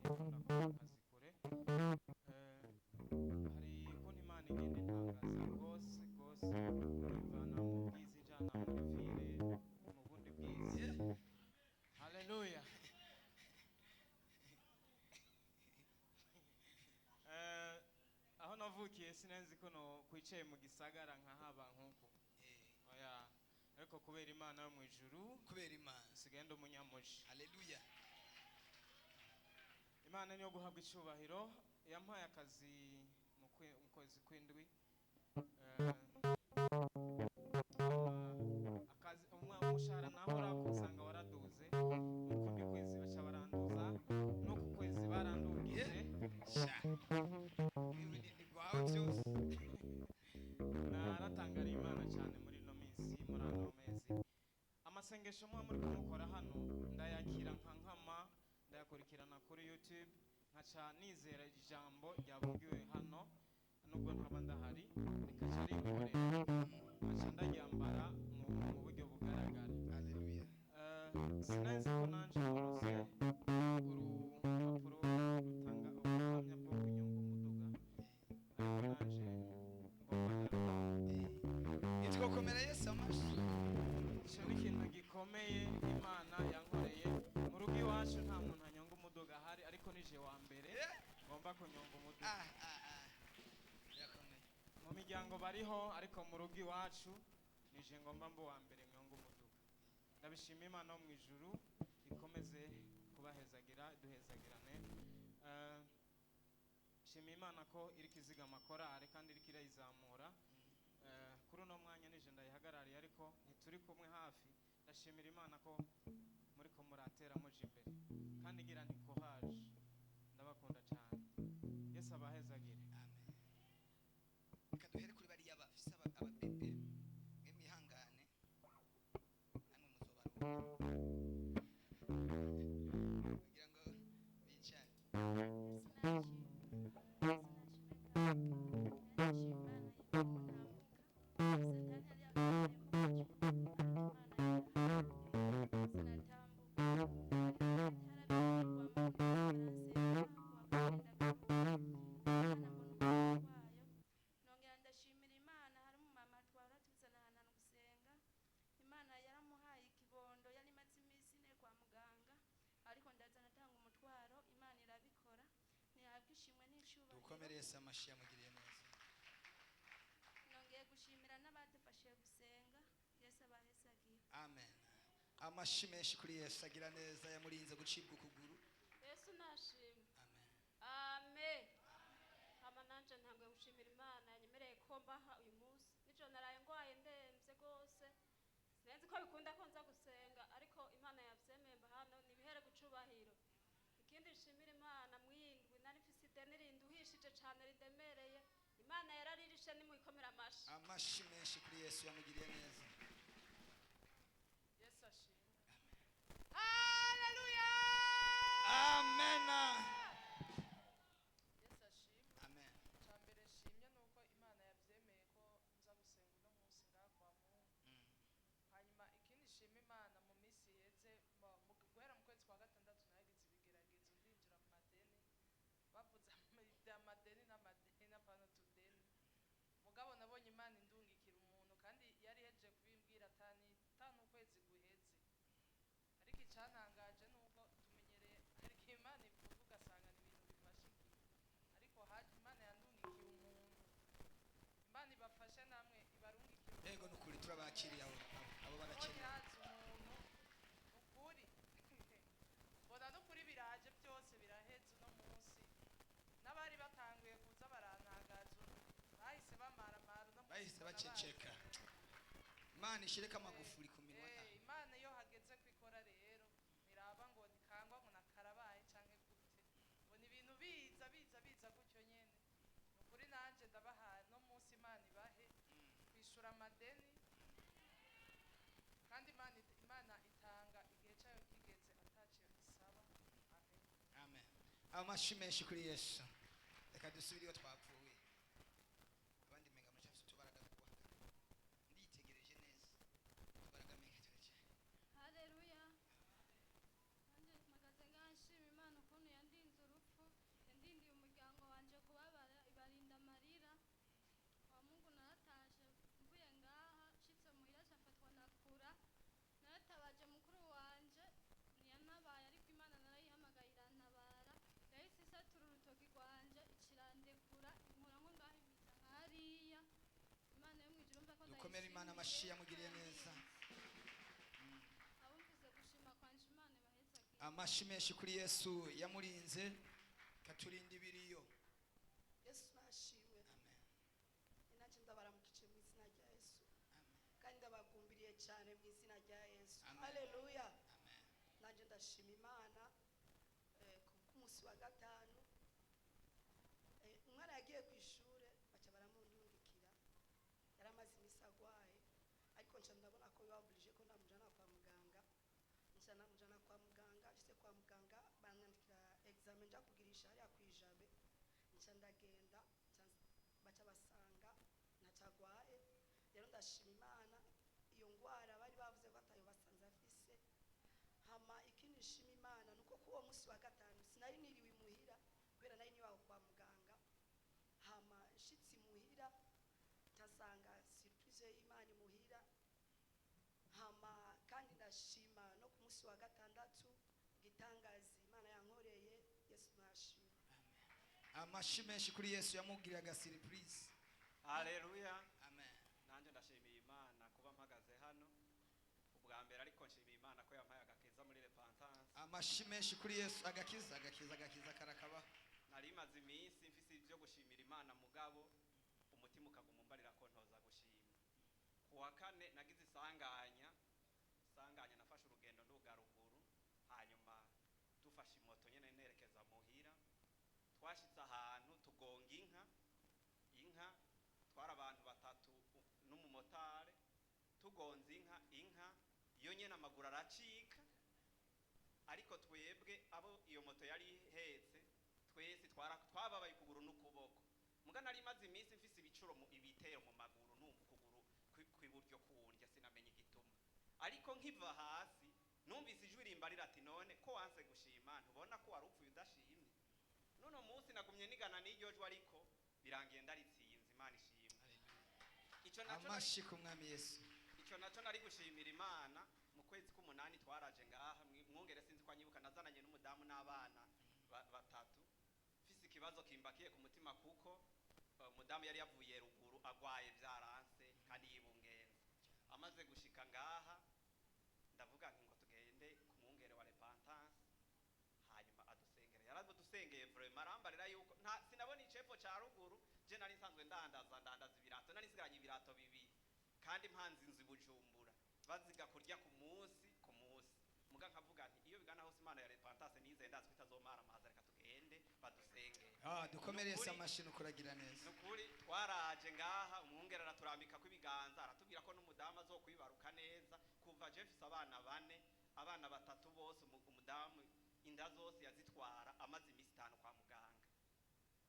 Ntikunda kuba akazi kure. Hari ukuntu Imana igenda intangaza rwose rwose, imvana mu bwiza injana muri ville mu bundi bwiza. Haleluya! Aho navukiye sinenzi ko no kwicaye mu gisagara nkahaba nkuko. Oya, ariko kubera Imana yo mu ijuru, kubera Imana, nsigaye ndi umunyamuji. Haleluya! Imana niyo guhabwa icyubahiro. Yampaye akazi mu kwezi kw'indwi. Akazi, umushahara nahora usanga waraduze, mu kundi kwezi baca baranduza, no ku kwezi barandugije. Sha, ibi ni gwawe byose. Naratangariye Imana cyane muri ino minsi, muri ano mezi. Amasengesho muba muri kumukora hano ndayakira nka nkama, ndayakurikirana kuri YouTube, nkaca nizera ijambo ryavugiwe hano nubwo ntaba ndahari, rikaca rinkorera, nkaca ndaryambara mu buryo bugaragara. Haleluya! Sinzi ko nanje narose urupapuro rutanga ubuhamya bwo kunyonga umuduga, ariko nanje ngomba ndaruha. Nitwokomera Yesu amashi. Icyo ni ikintu gikomeye Imana yankoreye. Mu rugo iwacu nta muntu anyonga umuduga ahari, ariko nije wa mbere ngomba kunyonga umuduga. Ah ah ah, birakomeye. Mu miryango bariho, ariko mu rugo iwacu nije ngomba mba uwa mbere nyonga umuduga. Ndabishima Imana yo mu ijuru, ikomeze kubahezagira, duhezagirane. Shima Imana ko iriko izigama korale kandi iriko irayizamura. Kuri uno mwanya nije ndayihagarariye, ariko ntituri kumwe hafi. Ndashimira Imana ko muriko muratera muja imbere, kandi ngira nti courage, ndabakunda cyane. Yesu abahezagire. Amen. Reka duhere kuri bariya bafise ababebe. Mwe mwihangane, namwe muzobaruka kugira ngo bicare. Yesu nashimwe, Yesu nashimwe kandi nashimwe Imana y'uko ntambuka. Satani yari yampaye ko ariko Imana yarahaye sinatambuka. Harabigwamo ndasenga, kuwa kane ndagaruka, Imana mbona ukuboko kwayo. Nongera ndashimira Imana, hari umumama twahora tuzana ahantu gusenga, Imana yaramuhaye ikibondo, yari imaze iminsi 4 kwa muganga, ariko ndaza natanga umutwaro, Imana irabikora. Ntihabwa ishimwe n'icyubahiro. Dukomere Yesu amashi, yamugiriye neza. Nongeye gushimira n'abadufashije gusenga. Yesu abahezagiye. Amen. Amashi menshi kuri Yesu agira neza, yamurinze gucibwa ukuguru. Yesu nashimwe. Amen. Amen. Hama nanje ntabwo gushimira Imana yanyemereye ko mbaha uyu munsi. Nijoro naraye ngwaye ndemvye rwose, sinzi ko bikunda ko nza gusenga, ariko Imana yavyemeye mba hano, nibihere gucubahiro. Ikindi nshimira Imana, mwindwi nari mfise ideni rinduhishije cane rindemereye, Imana yararirishe. Nimuyikomera amashi. Amashi menshi kuri Yesu yamugiriye neza. Yesu ashimwe. Haleluya! Amen. Yesu ashimwe. Amen. Icya mbere nshimye ni uko Imana yabyemeye ko nza gusenga uno munsi ngaha kwa Mungu. Hanyuma ikindi nshima Imana, mu minsi iheze, guhera mu kwezi kwa gatandatu, nagize ibigeragezo, ndinjira mu madeni. Bavuze amadeni n'amadeni, apana utudeni. Mugabo nabonye Imana indungikira umuntu, kandi yari ihejeje kubimbwira atani ukwezi guheze. Ariko icyantangaje ni uko tumenyereye, hari igihe Imana ivuga ugasanga ni ibintu bifashe igihe, ariko haje Imana yandungikiye umuntu. Imana ibafashe namwe, ibarungikire umuntu. Yego, nukuri turabakiriye abo None barakenewe. Haza umuntu, ukuri mbona n'ukuri biraje, byose biraheze uno munsi. N'abari batanguye kuza barantangaza bahise bamaramara uno munsi. Bahise Mbona baceceka. Imana ishireko amagufuri ku minwa yabo. Imana iyo hageze kwikora rero ntiraba ngo nikangwa ngo nakarabaye canke gute, ngo ni ibintu biza biza biza gutyo nyene. Ni ukuri nanje ndabahaye no munsi, Imana ibahe kwishura amadeni, kandi Imana itanga igihe cyayo kigeze ataciyo isaba. Amen. Amen. Amashi menshi kuri Yesu. Reka dusubire iyo twapfuye. Abandi menga muracafise utubaraga two guhagarara, nditegereje neza utubaraga menga turacyari. Haleluya! Nanjye mpagaze ngaha nshima Imana ukuntu yandinze urupfu. Dukomere Imana amashyi yamugiriye neza. Abumvise gushima kwanje, Imana ibahezagire. Amashyi menshi kuri Yesu yamurinze, katurinda ibiriyo. Yesu nashimwe. Amen. Nanjye ndabaramukije mu izina rya Yesu, kandi ndabagumbiriye cyane mu izina rya Yesu. Amen. Haleluya. Amen. Nanjye ndashima Imana ku munsi wa gatanu. Umwana yagiye ku ishuri, baca baramundungikira. Yari amaze iminsi agwaye, ariko nca ndabona ko bibaburije ko ndamujana kwa muganga. Nca ndamujana kwa muganga. Nshitse kwa muganga, baranyandikira examen nja kugirisha hariya kwijabe. Nca ndagenda, baca basanga ntacagwaye. Rero ndashima Imana, iyo ngwara bari bavuze ko atayo basanze afise. Hama ikindi nshima Imana nuko kuri uwo munsi wa gatanu sinari niriwe imuhira, kubera nari nibaho kwa muganga. Hama nshitse imuhira, ntasanga surprise y'Imana imuhira. Hama kandi ndashima no ku munsi wa gatandatu igitangazi Imana yankoreye. Yesu nashima. Amashyi menshi kuri Yesu yamugiriye agasurprise. Haleluya. Amen. Nanjye ndashimiye Imana kuba mpagaze hano ubwa mbere, ariko nshimiye Imana ko yampaye agakiza muri repentance. Amashyi menshi kuri Yesu. Agakiza, agakiza, agakiza karakabaho. Nari maze iminsi mfise ibyo gushimira Imana, mugabo umutima ukaguma umbarira ko ntoza gushima. Ku wa kane nagize isanganya. Nafashe urugendo nduga ruguru, hanyuma dufashe imoto nyene nerekeza muhira. Twashitse ahantu tugonga inka. Inka, twari abantu batatu n'umumotari. Tugonze inka, inka iyo nyene amaguru aracika, ariko twebwe abo iyo moto yari ihetse twese twababaye ukuguru n'ukuboko. Muga nari maze iminsi mfise ibicuro mu ibitero mu maguru, numva ukuguru kw'iburyo kundya, sinamenye igituma. Ariko nkiva hasi numvise ijwi rimbarira ati: "None ko wanse gushima, ntubona ko wari upfuye udashimye?" None munsi nagumye nigana n'iryo jwi, ariko birangiye ndaritsinze. Imana ishimwe. Ico naco Amashyi ku Mwami Yesu. Ico naco nari gushimira Imana. Mu kwezi k'umunani twaraje ngaha, mwungere sinzi ko anyibuka, nazananye n'umudamu n'abana batatu, mfise ikibazo kimbakiye ku mutima, kuko umudamu yari yavuye ruguru agwaye vyaranse kandi yibungenze. Amaze gushika ngaha, ndavuga nti ngo tugende ku mwungere wa repentance, hanyuma adusengere. Yaradusengeye vraiment, arambarira yuko nta sinabona icepfo ca ruguru. Je nari nsanzwe ndandaza ibirato, nari nsigaranye ibirato bibiri, kandi mpanze inzu i Bujumbura, baziga kurya ku munsi ku munsi. Muga nkavuga nti iyo bigana hose Imana ya repentance nize, ndazi ko itazomara amazi, reka tugende badusengere. Ah, dukomere Yesu Nukuri- amashyi n'ukuragira neza. Nukuri twaraje ngaha, umwungere araturambika ko ibiganza, aratubwira ko n'umudamu azokwibaruka neza. Kuva je mfise abana bane, abana batatu bose umudamu inda zose yazitwara amaze iminsi 5 kwa muganga.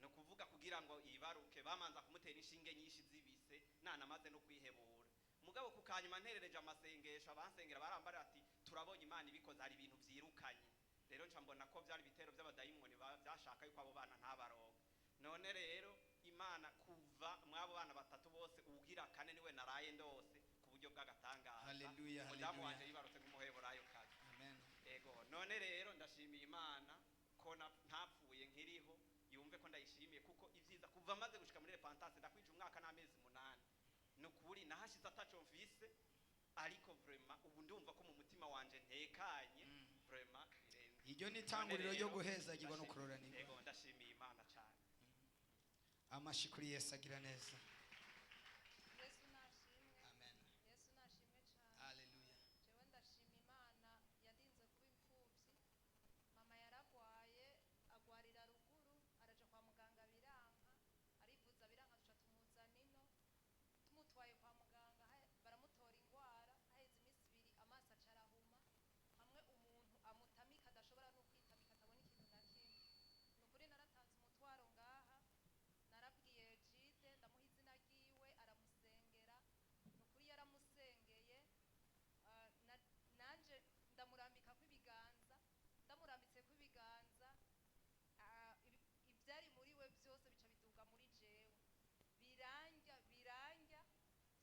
Ni ukuvuga kugira ngo yibaruke bamanza kumutera inshinge nyinshi zibise, nanamaze no kwihebura. Mugabo ku kanyuma nterereje amasengesho, abansengera barambara ati: "Turabonye Imana ibikoze, hari ibintu vyirukanye." Rero nca mbona ko vyari ibitero vy'abadayimoni vyashaka yuko abo bana ntabaronka. None rero Imana, kuva mw'abo bana batatu bose, uwugira kane niwe naraye ndose ku buryo bw'agatangaza. Haleluya, Umudamu haleluya. wanje yibarutse nk'umuheburayo kazi. Amen. Ego, none rero ndashimiye Imana ko ntapfuye nkiriho. Yumve ko ndayishimiye, kuko ibyiza kuva maze gushika muri repentance, ndakwije umwaka n'amezi 8. Ni ukuri nahashize ataco mfise, ariko vraiment ubu ndumva ko mu mutima wanje ntekanye, vraiment birenze. Iryo ni None itanguriro ryo rero, guhezagirwa no kuroranirwa. Ego, ndashimiye Imana cyane. Amashyi kuri Yesu agira neza. Yesu nashimwe. Amen. Yesu nashimwe cyane. Haleluya. Jewe ndashima Imana yandinze kuba imfubyi. Mama yaragwaye, agwarira ruguru, araja kwa muganga biranka, arivuza biranka, tuca tumuzana ino. Tumutwaye kwa muganga, baramutora ingwara. Haheze iminsi 2 amaso aca arahuma, hamwe umuntu amutamika adashobora no kwitamika, atabona ikintu na kimwe. Ni ukuri naratanze umutwaro ngaha, narabwiye Jide, ndamuha izina ryiwe, aramusengera. Ni ukuri yaramusengeye. Ah, nanje ndamurambikako ibiganza. Ndamurambitseko ibiganza, ah, ivyari muri we byose bica biduga muri jewe, birandya, birandya.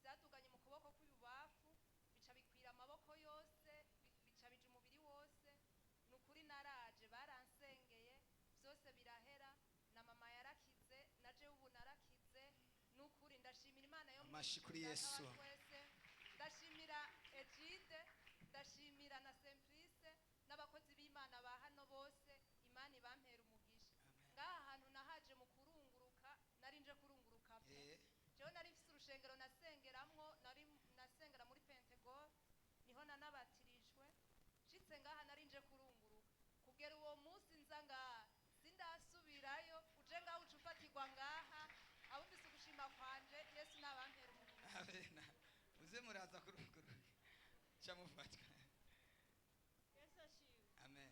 Vyaduganye mu kuboko kw'ibubafu, bica bikwira amaboko yose, bica bija umubiri wose. Ni ukuri naraje, baransengeye, byose birahera, na mama yarakize, na jewe ubu narakize. Ni ukuri ndashimira Imana yo mu Amashyi kuri ijuru, Yesu. Data wa twese. Amena. Muze muraza kuruguruka ca mufatwa. Yesu ashimwe. Amen.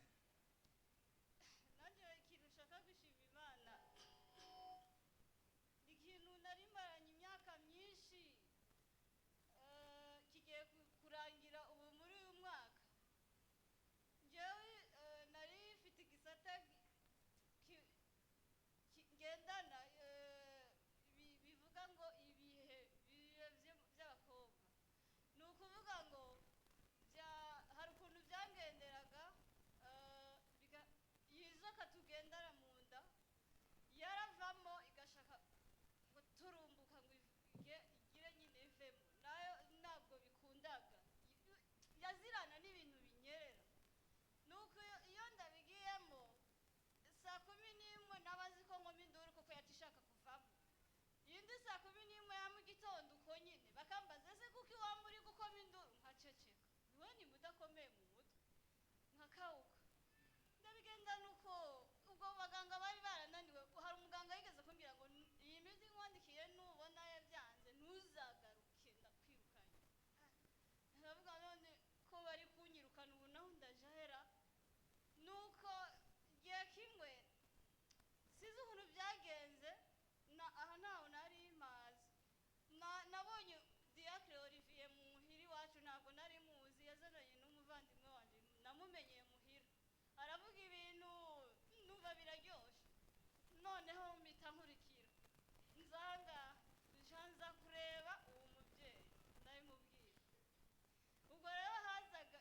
Nanjye ikintu nshaka gushima Imana ni ikintu nari maranye imyaka myinshi, kigiye kurangira ubu muri uyu mwaka. Njyewe nari mfite igisata ngendana, bivuga ngo ibihe by'abakobwa. Ni ukuvuga ngo hari ukuntu byangenderaga, iyi nzoka tugendana mu nda yaravamo igashaka guturumbuka ngo igire nyine ivemo, nayo ntabwo bikundaga, yazirana n'ibintu binyerera. Nuko iyo ndabigiyemo saa 11 naba nzi ko nkoma induru kuko yatishaka kuvamo. Iyindi saa 11 ya mu gitondo uko nyine bakambaza, ese kuko iwawe uri gukoma induru? Nkaceceka, niwe ni mudakomeye mu mutwe, nkakawuka. Ndabigenda nuko ubwo baganga bari barananiwe. Hari umuganga yigeze kumbwira ngo iyi miti nkwandikiye nubona yabyanze ntuzagaruke, ndakwirukanye. Ndavuga none ko bari kunyirukana ubu naho ndajahera. Nuko igihe kimwe sinzi ukuntu byagenze, aha ntaho nari mpazi, nabonye Diacre Olivier mu muhira iwacu, ntabwo nari muzi, yazananye n'umuvandimwe wanjye namumenyeye muhira, aravuga ibintu numva biraryoshe, noneho mpita nkurikira nzanga nza kureba uwo mubyeyi, ndabimubwira. Ubwo rero hazaga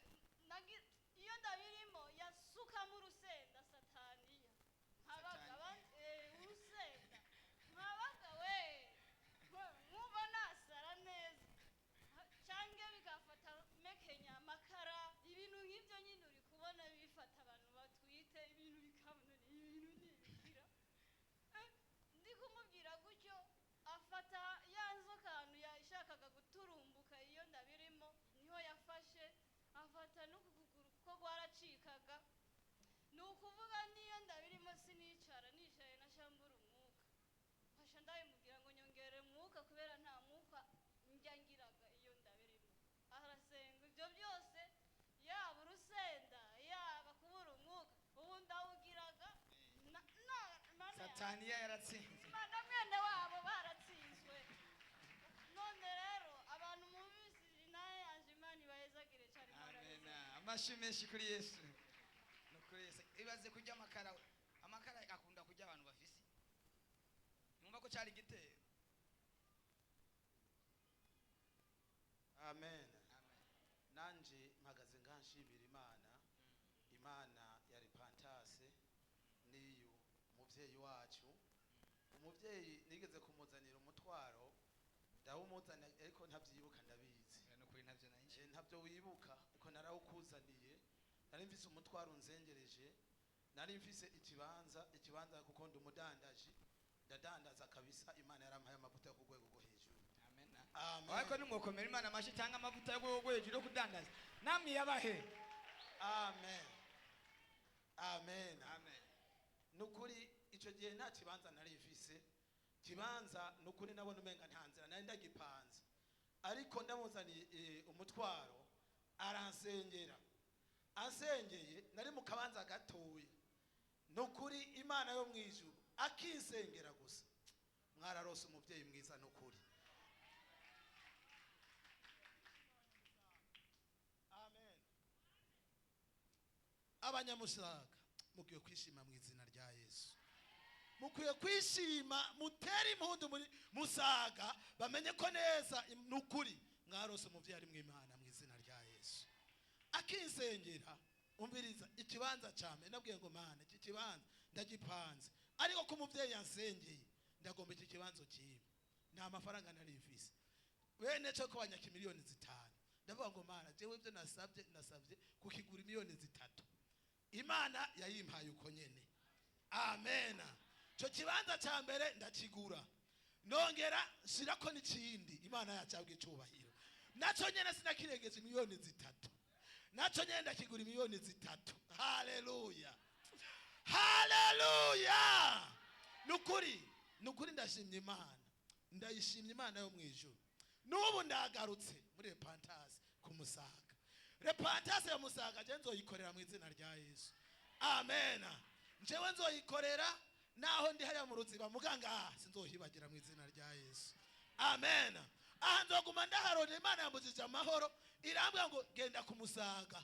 iyo ndabirimo yasukamo urusenda sataniya, nkabaga Sataniya. Urusenda nkabaga we nkumva nasara neza, cyangwa bigafata mekenya amakara, ibintu nk'ibyo nyine uri kubona bifata abantu batwite, ibintu bikabona ibintu ntibikira. Ndi kumubwira gutyo afata ya nzoka ahantu yashakaga guturumbuka iyo ndabirimo niho yafashe, afata n'uku kuguru kuko rwaracikaga. Ni ukuvuga niyo ndabirimo sinicara, nicaye na shambura umwuka, mfasha ndabimubwira ngo nyongere umwuka kubera nta mwuka njya ngiraga iyo ndabirimo. Arasenga ibyo byose, yaba urusenda yaba kubura umwuka, ubu ndawugiraga Mana yanjye. Sataniya yaratsinze. Imana mwene wabo baratsinzwe. None rero abantu mubisije nawe yanjye, Imana ibahezagire cyane, Imana Amena. ibahezagire. Amashi menshi kuri Yesu. No kuri Yesu. Ibaze kurya amakara. Amakara akunda kurya abantu bafise. Numva ko cyari igitero. Amen. Amen. Nanje mpagaze nganshimira Imana, Imana ya Repentance niyu muvyeyi wacu. Umuvyeyi nigeze kumuzanira umutwaro, ndawumuzana ariko ntavyibuka, ndabizi. Oya, nukuri ntavyo nanje. Ntabyo wibuka ariko narawukuzaniye. Nari mfise umutwaro unzengereje, nari mfise ikibanza kuko ndi umudandaji, ndadandaza kabisa. Imana yarampaye amavuta yo ku rwego rwo hejuru. Amen. Amen. Ariko nimwokomera Imana amashi cyangwa amavuta yo rwego hejuru yo kudandaza. Namwe yabahe. Amen. Amen. Amen. Nukuri icyo gihe nta kibanza nari mfise, kibanza nukuri nabona umenga nta nzira, nari ndagipanze, ariko ndamuzaniye umutwaro aransengera. Ansengeye nari mu kabanza gatoya, nukuri Imana yo mu ijuru akinsengera gusa. Mwararose umubyeyi mwiza nukuri. Amen. Abanyamusaga mukwiye kwishima mu izina rya Yesu, mukwiye kwishima, mutere impundu muri Musaga, bamenye ko neza nukuri mwarose umuvyeyi ari mw'Imana mu izina rya Yesu. Akinsengera, umviriza, ikibanza cyame nabwiye ngo Mana iki kibanza ndagipanze, ariko ko umuvyeyi yansengeye ndagomba iki kibanza kimwe, nta mafaranga nari mfise, bene cyo ko banyaka 5 miliyoni. Ndavuga ngo Mana jewe ibyo nasabye, nasabye kukigura 3 miliyoni, Imana yayimpaye uko nyene. Amena. Cyo kibanza cya mbere ndakigura, nongera shirako n'ikindi. Imana yacabwe icubahiro, nacyo nyene sinakirengeje 3 miliyoni, nacyo nyene ndakigura 3 miliyoni. Haleluya, haleluya. Nukuri, nukuri ndashimye Imana, ndayishimye Imana yo mu ijuru. N'ubu ndagarutse muri repentance ku Musaga. Repentance ya Musaga je nzoyikorera mu izina rya Yesu, amena. Njyewe nzoyikorera naho ndi hariya mu Ruziba, muganga sinzohibagira mu izina rya Yesu, amen. Aha nzoguma ndaharona. Imana yambujije amahoro, irambwira ngo genda ku Musaga.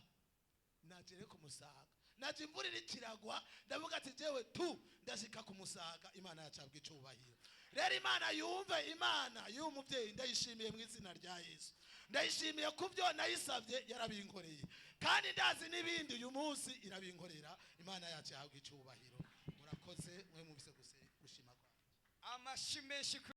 Nagere ku Musaga, naje imvura iriko iragwa, ndavuga ati jewe tu ndashika ku Musaga. Imana yacabwa icubahiro. Rero Imana yumve, Imana y'uyu mubyeyi ndayishimiye mu izina rya Yesu. Ndayishimiye ku byo nayisabye yarabinkoreye, kandi ndazi n'ibindi uyu munsi irabinkorera. Imana yacu yahabwa icubahiro. Murakoze mwe mubise gushima kwawe. Amashi menshi.